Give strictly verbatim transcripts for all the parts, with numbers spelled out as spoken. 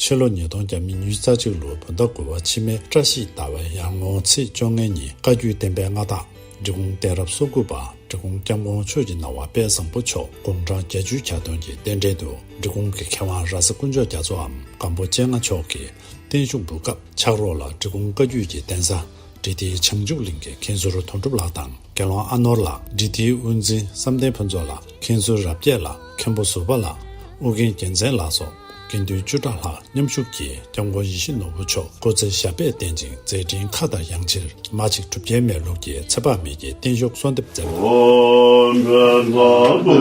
ཕྱི་ལོ་ཉིས་སྟོང་ཉི་ཤུ་རྩ་གཅིག་ལོའི་བོད་ཟླ་དགུ་པ་ཕྱི་མའི་བཀྲ་ཤིས་ཟླ་བའི་ཡར་ངོའི་ཚེས་བཅོ་ལྔའི་ཉིན་བཀའ་བརྒྱུད་བསྟན་པའི་མངའ་བདག་འབྲི་གུང་གདན་རབས་སོ་དགུ་པ་འབྲི་གུང་སྐྱབས་མགོན་ཆོས་ཀྱི་སྣང་བ་དཔལ་བཟང་པོ་མཆོག་དགུང་གྲངས་བརྒྱད་ཅུའི་གྱ་སྟོན་གྱི་རྟེན་འབྲེལ་དུ་འབྲི་གུང་གི་མཁས་དབང་ར་ས་དཀོན་མཆོག་རྒྱ་མཚོའམ་སྒམ་པོ་སྤྱན་སྔ་མཆོག་གིས་བརྟན་བཞུགས་འབུལ་སྐབས་ཕྱག་རོགས་ལ་འབྲི་གུང་བཀའ་བརྒྱུད་ཀྱི་གདན་ས་འབྲི་ཏིའི་བྱང་ཆུབ་གླིང་གི་མཁན་ཟུར་དོན་གྲུབ་ལགས་དང་། དགེ་སློང་ཨ་ནོར་ལགས། འབྲི་ཏིའི་དབུ་འཛིན་བསམ་གཏན་ཕུན་ཚོགས་ལགས། མཁན་ཟུར་རབ་རྒྱས་ལགས། མཁན་པོ་ཟུར་པ་ལགས། ཨོ་རྒྱན་རྒྱལ་མཚན་ལགས་སོགས་དགེ་འདུན་བཅུ་ཕྲག་ལྷག་མཉམ་ཞུགས་ཀྱིས་སྐྱབས་མགོན་ཡིད་བཞིན་ནོར་བུ་མཆོག་སྐུ་ཚེ་ཞབས་པད་བརྟན་ཅིང་མཛད་འཕྲིན་མཁའ་དང་ཡང་ཕྱིར་མ་གཅིག་གྲུབ་རྒྱལ་མའི་ལུགས་ཀྱི་ཚེ་དཔག་མེད་ཀྱི་བརྟན་བཞུགས་གསོལ་འདེབས་མཛད་པ།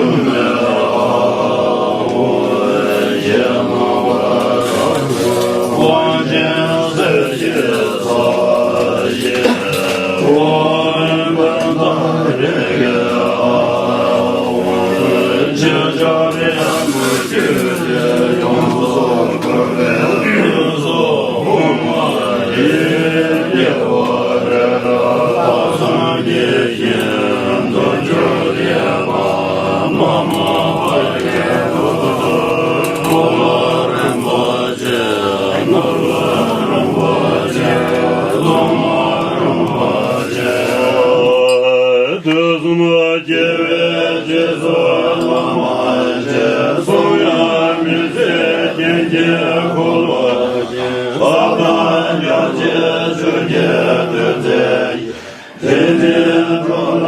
དུས་གསུམ་རྒྱལ་བའི་རྗེས་སུ་བླ་མ་ཆེ། གསུང་ཡང་མི་ཟད་རྒྱན་གྱི་འཁོར་ལོ་ཆེ། ལྷ་དང་རྒྱལ་ཆེན་ཆོས་ཀྱི་བདུད་རྩི། དེ་ནས་འགྲོ་ལ་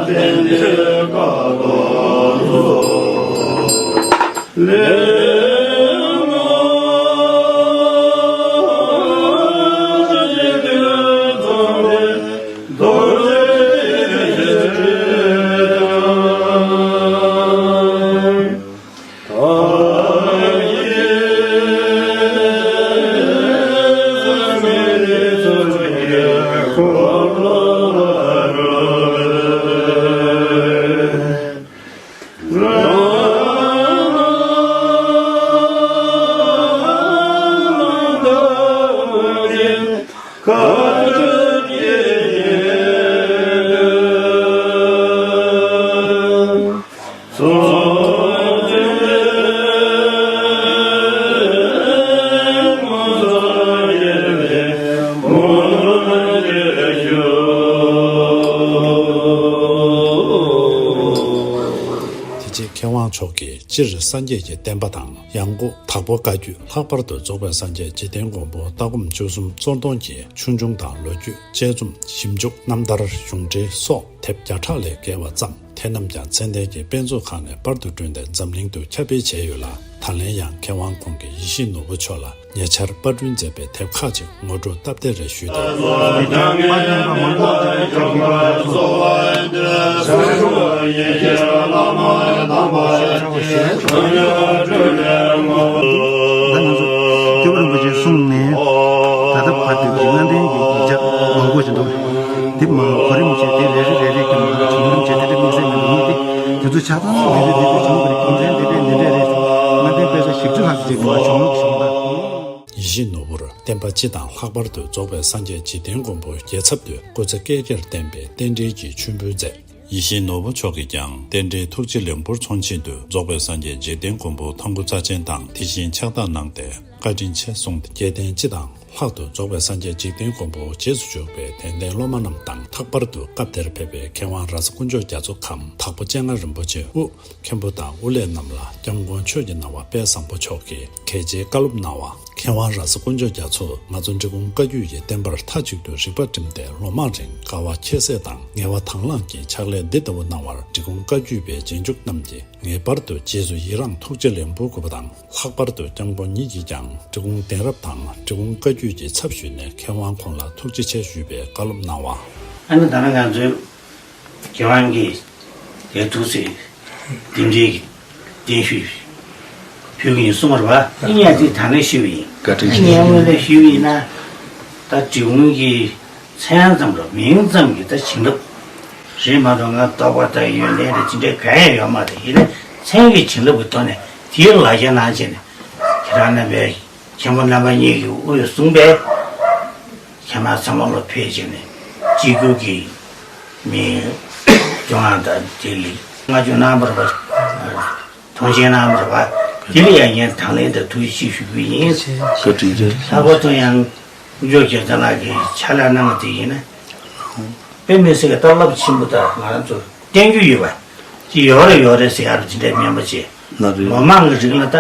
བསྟན་ཏེ་བཀའ་གཏོང་ཚུལ། ལས་ངོ་ཅི་དུས་ཚང་བའི་རྡོ་རྗེ་ཁྲི་དང་། དེ་རྗེས་མཁས་དབང་མཆོག་གིས་སྤྱིར་སངས་རྒྱས་ཀྱི་བསྟན་པ་དང་ཡང་སྒོས་དྭགས་པོ་བཀའ་བརྒྱུད། ལྷག་པར་དུ་རྫོགས་པའི་སངས་རྒྱས་འཇིག་རྟེན་མགོན་པོ་ལྟ་སྒོམ་སྤྱོད་གསུམ་གཙོར་འདོན་གྱིས་ཆོས་འབྱུང་དང་ལོ་རྒྱུས། དཔྱད་རྩོམ། ཞིབ་འཇུག། རྣམ་ཐར། གཞུང་འགྲེལ་སོགས་དེབ་བརྒྱ་ཕྲག་ལས་བརྒལ་བ་བརྩམས། དེ་རྣམས་ཀྱང་ཚད་ལྡན་གྱི་དཔེ་མཛོད་ཁང་ནས་པར་དུ་བསྐྲུན་ཏེ་འཛམ་གླིང་དུ་ཁྱབ་སྤེལ་བྱས་ཡོད་ལ། ད་ལན་ཡང་མཁས་དབང་ཁོང་གིས་ཡིད་བཞིན་ནོར་བུ་མཆོག་ལ་ཉེ་ཆར་པར་སྐྲུན་མཛད་པའི་དེབ་ཁག་ཅིག་ངོ་སྤྲོད་སྟབས་བདེ་རེ་ཞུས་ཏེ། ད་ང་ཚོ་སྐྱབས་མགོན་རིན་པོ་ཆེ་གསུངས་ནས་ད་ལྟ་བར་དུ་གི་ལྔ་ལྡན་གྱི་ཡིག་ཆ་མང་པོ་ཞིག་འདུག། དེ་མ་གོ་རིམ་བྱས་ཏེ་རེ་རེ་རེ་རེ་གི་ནང་ལ་བྱུང་རིམ་བྱས་ཏེ་དེ་དམིགས་བསལ་མི་འདུག་སྟེ། དེ་ཚོ་ཆ་ཚང་འདི་འདྲ་འདི་འདྲ་བྱུང་བ་རེད། རྒྱུ་མཚན་འདི་འདྲ་འདི་འདྲ་རེད། ལྔ་ལྡན་དཔེ་ཆ་ཞིབ་ཕྲ་ལྷག་ཅིག་མ་བྱུང་ལུགས་བྱུང་ད། ཡིད་བཞིན་ནོར་བུར་བསྟན་པ་སྤྱི་དང་ལྷག་པར་དུ་རྫོགས་པའི་སངས་རྒྱས་འཇིག་རྟེན་མགོན་པོའི་རྒྱལ་ཚབ་ཏུ་སྐུ་ཚེ་བསྐལ་བརྒྱར་བརྟན་པའི་རྟེན་འབྲེལ་གྱི་མཆོད་འབུལ་མཛད། ཡིད་བཞིན་ནོར་བུ་མཆོག་གིས་ཀྱང་རྟེན་འབྲེལ་ཐུགས་རྗེ་ལེགས་འབུལ་མཚོན་ཆེད་དུ་རྫོགས་པའི་སངས་རྒྱས་འཇིག་རྟེན་མགོན་པོ་ཐང་གུ་རྩ་ཆེན་དང་དེ་བཞིན་ཕྱག་རྟགས་གནང་སྟེ་བཀའ་དྲིན་ཆེ་གསུངས་ཏེ། རྒྱལ་བསྟན་སྤྱི་དང་ལྷག་ཏུ་རྫོགས་པའི་སངས་རྒྱས་འཇིག་རྟེན་མགོན་པོ་རྗེས་སུ་འཇུག་པའི་དད་ལྡན་སློབ་མ་རྣམས་དང་། ལྷག་པར་དུ་སྐབས་དེར་ཕེབས་པའི་མཁས་དབང་ར་ས་དཀོན་མཆོག་རྒྱ་མཚོ་གམ་དྭགས་པོ་སྤྱན་སྔ་རིན་པོ་ཆེ་དབུ་མཁན་པོ་དང་དབུ་ལས་རྣམས་ལ་སྐྱབས་མགོན་ཆོས་ཀྱི་སྣང་བ་དཔལ་བཟང་པོ་མཆོག་གིས་གལ་ཆེའི་བཀའ་སློབ་གནང་བ། མཁས་དབང་ར་ས་དཀོན་མཆོག་རྒྱ་མཚོས་ང་ཚོ་འབྲི་གུང་བཀའ་བརྒྱུད་ཀྱི་བསྟན་པར་མཐའ་གཅིག་ཏུ་རིག་པ་བསྒྲིམས་ཏེ་ལོ་མང་རིང་དཀའ་བ་ཁྱད་བསད་དང་ངལ་བ་དང་བླངས་ཀྱི་ཕྱག་ལས་འདི་ལྟ་བུ་གནང་བར་འབྲི་གུང་བཀའ་བརྒྱུད་པའི་རྗེས་འཇུག་རྣམས་ཀྱིས་ངེས་པར་དུ་རྗེས་སུ་ཡི་རང་ཐུགས་རྗེ་ལེགས་འབུལ་དགོས་པ་དང་། ལྷག་པར་དུ་སྐྱབས་མགོན་ཉིད་ཀྱིས་ཀྱང་འབྲི་གུང་གདན་རབས་དང་འབྲི་གུང་བཀའ་བརྒྱུད་ཀྱི་ཚབ་ཞུས་ནས་མཁས་དབང་ཁོང་ལ་ཐུགས་རྗེ་ཆེ་ཞུས་པའི་བཀའ་སློབ་གནང་བ། ཨ་ནི་ད་ནི་ང་ཚོའི་མཁས་དབང་གིས་དེ་ཐུགས་སྲས་རྟེན་འབྲེལ་གྱི་བརྟན་བཞུགས་ཕུལ་གྱི་ཡིན་གསུངས་པ་རེད་པ། ཨ་ནི་ཡང་དེ་ད་ནི་ཞུས་པ་ཡིན། བཀའ་དྲིན་ཆེ། ཨ་ནི་ཡང་དངོས་གནས་ཞུས་པ་ཡིན་ན་ད་འབྲི་གུང་གི་མཚན་ཙམ་རེད། མིང་ཙམ་གྱི་ད་བྱིན་རླབས་རེད་མ་གཏོགས་ང་རྟོགས་པ་དང་ཡོན་ཏན་དང་ཅི་འདྲའི་གང་ཡང་ཡོད་མ་རེད། ཡིན་ནའི་མཚན་གྱི་བྱིན་རླབས་ཀྱི་ཐོག་ནས་དེའི་ལ་རྒྱ་གནང་བྱས་ནས་ཁྱེད་རང་རྣམ་པའི་མཁན་པོ་རྣམ་པ་གཉིས་ཀྱིས་དབུ་བཟུང་པའི་མཁས་དབང་ཚང་མ་ལ་ཕེབས་བྱས་ནས་གཅིག་གྱུར་གྱི་མི་སྐྱོང་བ་དང་དེ་ལས་བསྔགས་བརྗོད་གནང་བར་བ། མཐོང་ཆེན་གནང་བ་རེད་པ། དེ་ལ་ཡང་ངས་དང་ལེན་དང་ཐུགས་རྗེ་ཆེ་ཞུ་རྒྱུ་ཡིན། བཀའ་དྲིན་ཆེ། ལྷག་པར་དུ་ཡང་དཀོན་མཆོག་རྒྱལ་མཚན་ལགས་ཀྱིས་ཕྱག་ལས་གནང་བ་དེ་ཡིན་ན། དཔེ་མི་སྲིད་ཀྱི་སྟབས་རླབས་ཆེན་པོ་དང་ང་རང་ཚོར་བསྟན་རྒྱུ་ཡོད་པ་ཅིག་ཡོད་རེད་ཡོད་རེད་ཟེར་ཡག་ལ་དེ་འདྲའི་སྨན་པ་ཅིག་ལོ་མང་གི་རིང་ལ་ད་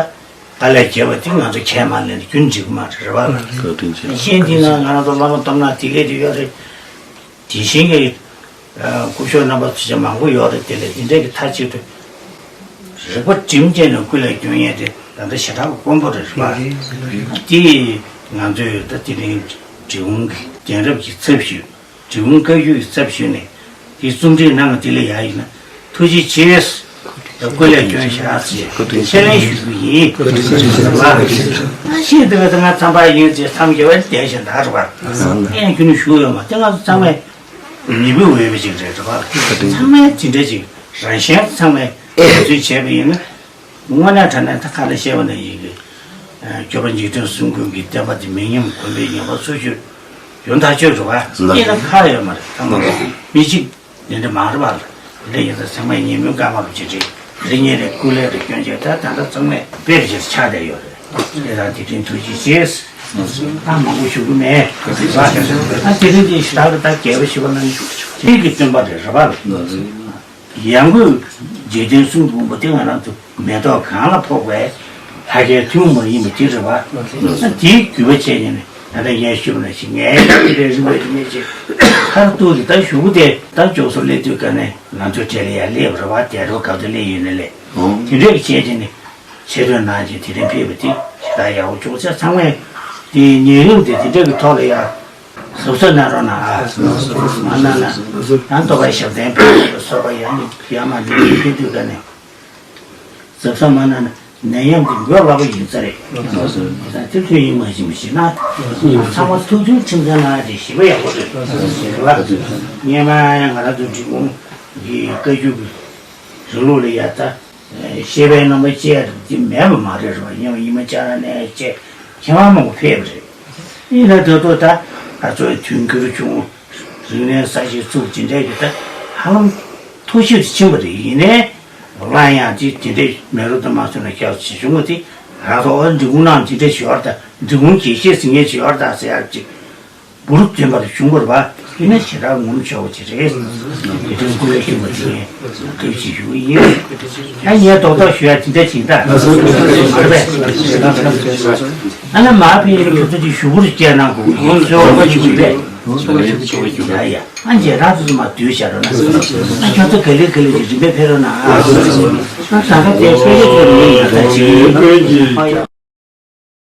ཨ་ལས་བརྒྱབ་པ་དེ་ང་ཚོ་ཁས་མ་ལེན་ན་རྒྱུན་འགྲིག་གི་མ་རེད། རེད་པ། བཀའ་དྲིན་ཆེ། གཞན་དེ་ན་ང་རང་ཚོ་བླ་མ་སྟོབས་ན་དེ་གས་དེ་ཡོད་རེད། དེ་བཞིན་གྱི་སྐུ་ཞབས་རྣམ་པ་ཚོ་ཆེ་མང་པོ་ཡོད་རེད། དེ་ལས་དེ་འདྲའི་གི་མཐའ་གཅིག་ཏུ་རིག་པ་སྒྲིམ་བྱས་ནས་སྐུ་ལས་སྐྱོན་ཡས་དེ་ད་ལྟ་ཞེ་དྲག་དཀོན་པོ་རེད་པ། དེ་ང་ཚོས་ད་དེ་རིང་འབྲི་གུང་གི་རྒན་རབས་ཀྱི་ཚབ་ཞུས། འབྲི་གུང་བཀའ་བརྒྱུད་ཀྱི་ཚབ་ཞུས་ནས་དེ་རྩོམ་སྒྲིག་གནང་བ་དེ་ལ་ཡག་ཡིན་ན་ཐུགས་རྗེ་ཆེ། སྐུ་ལས་སྐྱོན་བཞག་ཅེས་ཁས་ལེན་ཞུ་རྒྱུ་ཡིན། ཤེས་འདུག་ང་ཚང་པ་ཡིན་ཅེས་མཚམས་བརྒྱབ་པ་བསྡད་བཞིན་ད་རེད་པ། ཨེ་ཁྱོད་ནི་ཞུ་ཡོད་མ་དེ་ང་ཚོ་ཚང་མས་ཉི་འབུ་འོས་པ་ཅིག་རེད་རེད་པ། ཚང་མས་ཇི་འདྲ་ཅིག་རང་གཞན་ཚང་མས་ངོས་འཛིན་བྱས་པ་ཡིན་ན། དངོས་གནས་དྲང་གནས་ད་ག་ལ་བཤད་པ་ན་ཡིན་གྱི། སྐྱོབ་པ་འཇིག་རྟེན་གསུམ་མགོན་གྱི་བསྟན་པ་འདི་མི་ཉམས་གོང་འཕེལ་ཉམས་པ་སོར་ཆུད་ཡོང་ཐག་ཆོད་འགྲོ་བ། ཡིན་ན་ཁག་ཡོད་མ་རེད། ཚང་མ་མི་གཅིག་འདི་འདྲ་མང་རེད་པ། འདི་འདྲ་ཡིན་ཙང་ཚང་མས་ཉེས་མིང་བཀའ་མ་རུ་ཇི་འདྲའི་རེ་ཉེ་རེ་སྐུ་ལས་རེ་སྐྱོན་བྱས་ད་ད་ལྟ་ཚང་མས་དཔེ་རེ་ཆགས་བསྡད་ཡོད་རེད། དེ་དང་དེ་དྲིན་ཐུགས་རྗེ་ཆེ། ད་མང་པོ་ཞུ་གི་མེད། ད་དེ་རིང་འདི་ཞེ་དྲག་གི་ད་རྒྱས་པ་ཞུ་བ་ན་ནི་དེ་གི་སྟོན་པ་རེད་རེད་པ། ཡང་སྒོས་འཇིག་རྟེན་གསུམ་དུ་འོང་བ་དེ་ང་རང་ཚོ་མེ་ཏོག་གང་ལ་ཕོག་པའི་ལྷ་སྐལ་ཐུན་མོང་མ་ཡིན་པ་དེ་རེད་པ། དེའི་རྒྱུད་པ་བྱས་ནས་ནི་ད་ལྟ་ངས་ཞུས་པ་ནང་བཞིན་ངའི་ཡང་དེ་འདྲའི་རིམ་པ་རིམ་པས་ཅིག་མཐར་གཏུགས་ཀྱི་ད་ཞུ་གི་དེ་ད་མགྱོགས་སུ་སླེབས་དུས་ཀ་ནས་ང་ཚོའི་གྲས་ལ་ཡང་སླེབས་པ་རེད་པ། དེ་རུ་ག་ཚོད་སླེབས་ཡོད་ན་ལས་དེ་འདྲས་ཀྱི་བྱས་ཏེ་ནི་ཆེད་དོན་གནང་བྱས་དེ་རིང་ཕེབས་པ་དེ་ཞེ་དྲག་ཡག་པོ་བྱུང་ཚེ་ཚང་མས་དེའི་ཉེ་རིང་དེ་དེ་འདྲས་ཀྱི་ཐོག་ལ་ཡང་། གཟབ་གཟབ་གནང་རོགས་གནང་ཨ། མ་གནང་ན་ཡང་རྟོགས་པ་ཞབས་བརྟན་ཕེབས་པ་སོགས་པ་ཡང་ནས་ཡང་མ་ནས་ཕེབས་དུས་ཀ་ནས་གཟབ་གཟབ་མ་གནང་ན་ནད་ཡམས་དེ་འགོས་སླ་པོ་ཡིན་ས་རེད། དེ་ཚོ་ཡིན་མ་ཤེས་མ་ཤེས་ན་ཚང་མ་ཐུགས་མཐུན་ཁྲིམས་གཙང་གནང་དེ་ཞི་བ་ཡག་པོ་རེད། རེད་བ། སྔོན་མ་ཡང་ང་རང་ཚོ་འབྲི་གུང་གི་བཀའ་བརྒྱུད་ཀྱི་རིང་ལུགས་ལ་ཡ་ད། བཤད་པའི་རྣམ་པ་བཅས་རིགས་ཀྱི་མེད་པ་མ་རེད་རོ། སྙན་པ་ཉི་མ་ལྕགས་ར་ནས་བཅས་མཁས་དབང་མང་པོ་ཕེབས་པ་རེད། ཡིན་ན་ད་ལྟ་ད་ང་ཚོའི་དུས་འགྱུར་བྱུང་། རིག་གནས་གསར་བརྗེ་ཚུགས་ཇི་འདྲའི་གི་ད་ཧ་ལམ་མཐོ་ཤོས་སུ་ཕྱིན་པ་རེད། ཡིན་ནའི་ལོ་ལ་ཡང་ཅི་དེ་འདྲའི་མེ་རོ་དུ་མ་སོང་ན་ཁྱབ་ཆེ་བྱུང་བ་དེ་ང་ཚོ་འབྲི་གུང་ནང་ཇི་འདྲའི་ཞོར་དང་འབྲི་གུང་དགེ་བཤེས་ཟེར་མཁན་ཞོར་དང་ཟེར་ཡག་ཅིག་འབུར་འདོན་པར་བྱུང་བར་བ། ཡིན་ན་ཞེ་དྲག་ངོམ་ཆོག་པ་ཅིག་རེད། དེ་དོན་ཀུན་ལ་ཤུགས་པ་དེ་ཐུགས་ཆེ་ཞུ་གི་ཡིན། ཡང་ངས་རྡོག་རྡོག་ཞུ་ཡ་དེ་འདྲ་ཅིག་ད་མ་རེད་པས། ཨ་ན་མ་ཕི་ཡིན་ཁྱོད་ཚོ་ཅིག་ཞུ་བུར་སྐྱེལ་གནང་དགོས་ཡིན། གསོལ་བ་ཞུ་གི་རེད། ཡ་ཡ། ཨ་མཇལ་རང་ཚོ་ཚོ་མ་སྡུད་བྱ་རོགས་གནང་། ཨ་ཁྱོད་ཚོ་ག་ལེ་ག་ལེ་ཅིག་རིམ་པས་ཕེབས་རོགས་གནང་ཨ། ད་ད་ལྟ་དེ་ཕེབས་ཡོད་ཚོ་ལ་ངས་ཡ་ད་ཅིག